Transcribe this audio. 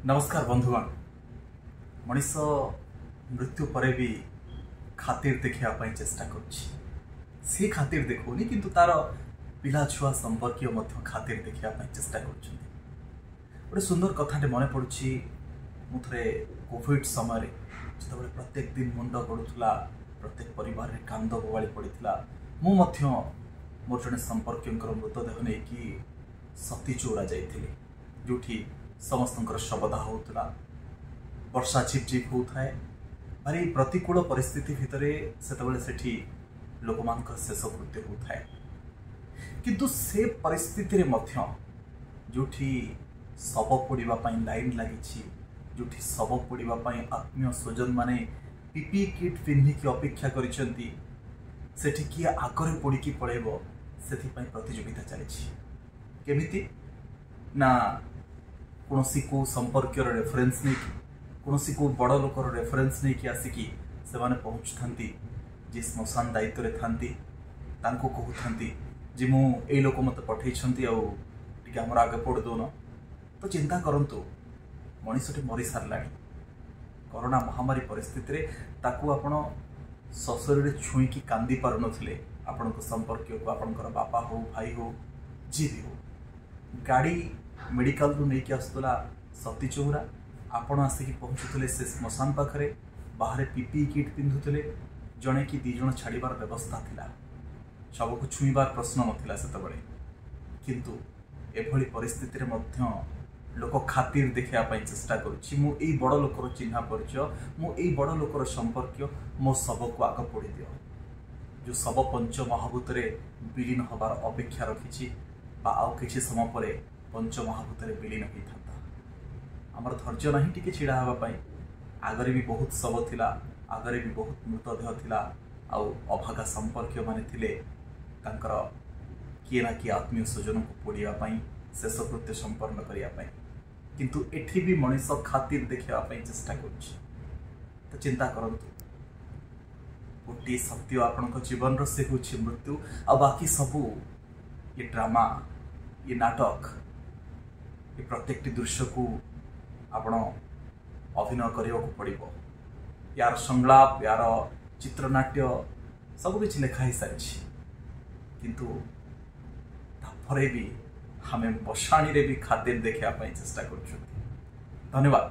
ନମସ୍କାର ବନ୍ଧୁଗଣ। ମଣିଷ ମୃତ୍ୟୁ ପରେ ବି ଖାତିର ଦେଖିବା ପାଇଁ ଚେଷ୍ଟା କରୁଛି। ସେ ଖାତିର ଦେଖାଉନି, କିନ୍ତୁ ତାର ପିଲା ଛୁଆ ସମ୍ପର୍କୀୟ ମଧ୍ୟ ଖାତିର ଦେଖିବା ପାଇଁ ଚେଷ୍ଟା କରୁଛନ୍ତି। ଗୋଟେ ସୁନ୍ଦର କଥାଟେ ମନେ ପଡ଼ୁଛି। ମୁଁ ଥରେ କୋଭିଡ଼ ସମୟରେ ଯେତେବେଳେ ପ୍ରତ୍ୟେକ ଦିନ ମୁଣ୍ଡ ଗଡ଼ୁଥିଲା, ପ୍ରତ୍ୟେକ ପରିବାରରେ କାନ୍ଦ ବୋବାଳି ପଡ଼ିଥିଲା, ମୁଁ ମଧ୍ୟ ମୋର ଜଣେ ସମ୍ପର୍କୀୟଙ୍କର ମୃତଦେହ ନେଇକି ସତୀ ଚଉରା ଯାଇଥିଲି, ଯେଉଁଠି ସମସ୍ତଙ୍କର ଶବଦାହ ହେଉଥିଲା। ବର୍ଷା ଝିପ୍ ଝିପ୍ ହେଉଥାଏ। ଭାରି ପ୍ରତିକୂଳ ପରିସ୍ଥିତି ଭିତରେ ସେତେବେଳେ ସେଠି ଲୋକମାନଙ୍କର ଶେଷକୃତ୍ୟ ହେଉଥାଏ। କିନ୍ତୁ ସେ ପରିସ୍ଥିତିରେ ମଧ୍ୟ ଯେଉଁଠି ଶବ ପୋଡ଼ିବା ପାଇଁ ଲାଇନ୍ ଲାଗିଛି, ଯେଉଁଠି ଶବ ପୋଡ଼ିବା ପାଇଁ ଆତ୍ମୀୟ ସ୍ୱଜନମାନେ ପିପି କିଟ୍ ପିନ୍ଧିକି ଅପେକ୍ଷା କରିଛନ୍ତି, ସେଠି କିଏ ଆଗରେ ପୋଡ଼ିକି ପଳେଇବ ସେଥିପାଇଁ ପ୍ରତିଯୋଗିତା ଚାଲିଛି। କେମିତି ନା କୌଣସି କେଉଁ ସମ୍ପର୍କୀୟର ରେଫରେନ୍ସ ନେଇକି, କୌଣସି କେଉଁ ବଡ଼ ଲୋକର ରେଫରେନ୍ସ ନେଇକି ଆସିକି ସେମାନେ ପହଞ୍ଚୁଥାନ୍ତି। ଯିଏ ଶ୍ମଶାନ ଦାୟିତ୍ୱରେ ଥାନ୍ତି ତାଙ୍କୁ କହୁଥାନ୍ତି ଯେ ମୁଁ ଏଇ ଲୋକ ମୋତେ ପଠେଇଛନ୍ତି, ଆଉ ଟିକେ ଆମର ଆଗେ ପୋଡ଼ି ଦେଉନ। ତ ଚିନ୍ତା କରନ୍ତୁ, ମଣିଷଟି ମରିସାରିଲାଣି। କରୋନା ମହାମାରୀ ପରିସ୍ଥିତିରେ ତାକୁ ଆପଣ ସଶରୀରେ ଛୁଇଁକି କାନ୍ଦି ପାରୁନଥିଲେ ଆପଣଙ୍କ ସମ୍ପର୍କୀୟକୁ, ଆପଣଙ୍କର ବାପା ହଉ, ଭାଇ ହଉ, ଯିଏ ବି ହଉ। ଗାଡ଼ି ମେଡ଼ିକାଲରୁ ନେଇକି ଆସୁଥିଲା ସତୀ ଚଉରା, ଆପଣ ଆସିକି ପହଞ୍ଚୁଥିଲେ ସେ ଶ୍ମଶାନ ପାଖରେ। ବାହାରେ ପିପିଇ କିଟ୍ ପିନ୍ଧୁଥିଲେ, ଜଣେ କି ଦୁଇ ଜଣ ଛାଡ଼ିବାର ବ୍ୟବସ୍ଥା ଥିଲା, ଶବକୁ ଛୁଇଁବାର ପ୍ରଶ୍ନ ନଥିଲା ସେତେବେଳେ। କିନ୍ତୁ ଏଭଳି ପରିସ୍ଥିତିରେ ମଧ୍ୟ ଲୋକ ଖାତିର ଦେଖିବା ପାଇଁ ଚେଷ୍ଟା କରୁଛି। ମୁଁ ଏଇ ବଡ଼ ଲୋକର ଚିହ୍ନା ପରିଚୟ, ମୁଁ ଏଇ ବଡ଼ ଲୋକର ସମ୍ପର୍କୀୟ, ମୋ ଶବକୁ ଆଗ ପୋଡ଼ିଦିଅ। ଯେଉଁ ଶବ ପଞ୍ଚ ମହାଭୂତରେ ବିଲୀନ ହେବାର ଅପେକ୍ଷା ରଖିଛି ବା ଆଉ କିଛି ସମୟ ପରେ ପଞ୍ଚ ମହାଭୂତରେ ବିଲୀନ ହୋଇଥାନ୍ତା। ଆମର ଧୈର୍ଯ୍ୟ ନାହିଁ ଟିକେ ଛିଡ଼ା ହେବା ପାଇଁ। ଆଗରେ ବି ବହୁତ ଶବ ଥିଲା, ଆଗରେ ବି ବହୁତ ମୃତଦେହ ଥିଲା, ଆଉ ଅଭାଗା ସମ୍ପର୍କୀୟମାନେ ଥିଲେ ତାଙ୍କର କିଏ ନା କିଏ ଆତ୍ମୀୟ ସ୍ୱଜନକୁ ପୋଡ଼ିବା ପାଇଁ, ଶେଷକୃତ୍ୟ ସମ୍ପନ୍ନ କରିବା ପାଇଁ। କିନ୍ତୁ ଏଠି ବି ମଣିଷ ଖାତିର ଦେଖିବା ପାଇଁ ଚେଷ୍ଟା କରୁଛି। ତ ଚିନ୍ତା କରନ୍ତୁ, ଗୋଟିଏ ସତ୍ୟ ଆପଣଙ୍କ ଜୀବନର, ସେ ହେଉଛି ମୃତ୍ୟୁ। ଆଉ ବାକି ସବୁ ଏ ଡ୍ରାମା, ଏ ନାଟକ, ଏ ପ୍ରତ୍ୟେକଟି ଦୃଶ୍ୟକୁ ଆପଣ ଅଭିନୟ କରିବାକୁ ପଡ଼ିବ। ୟାର ସଂଳାପ, ୟାର ଚିତ୍ରନାଟ୍ୟ ସବୁକିଛି ଲେଖା ହେଇସାରିଛି। କିନ୍ତୁ ତାପରେ ବି ଆମେ ମଶାଣିରେ ବି ଖାତିର ଦେଖିବା ପାଇଁ ଚେଷ୍ଟା କରୁଛନ୍ତି। ଧନ୍ୟବାଦ।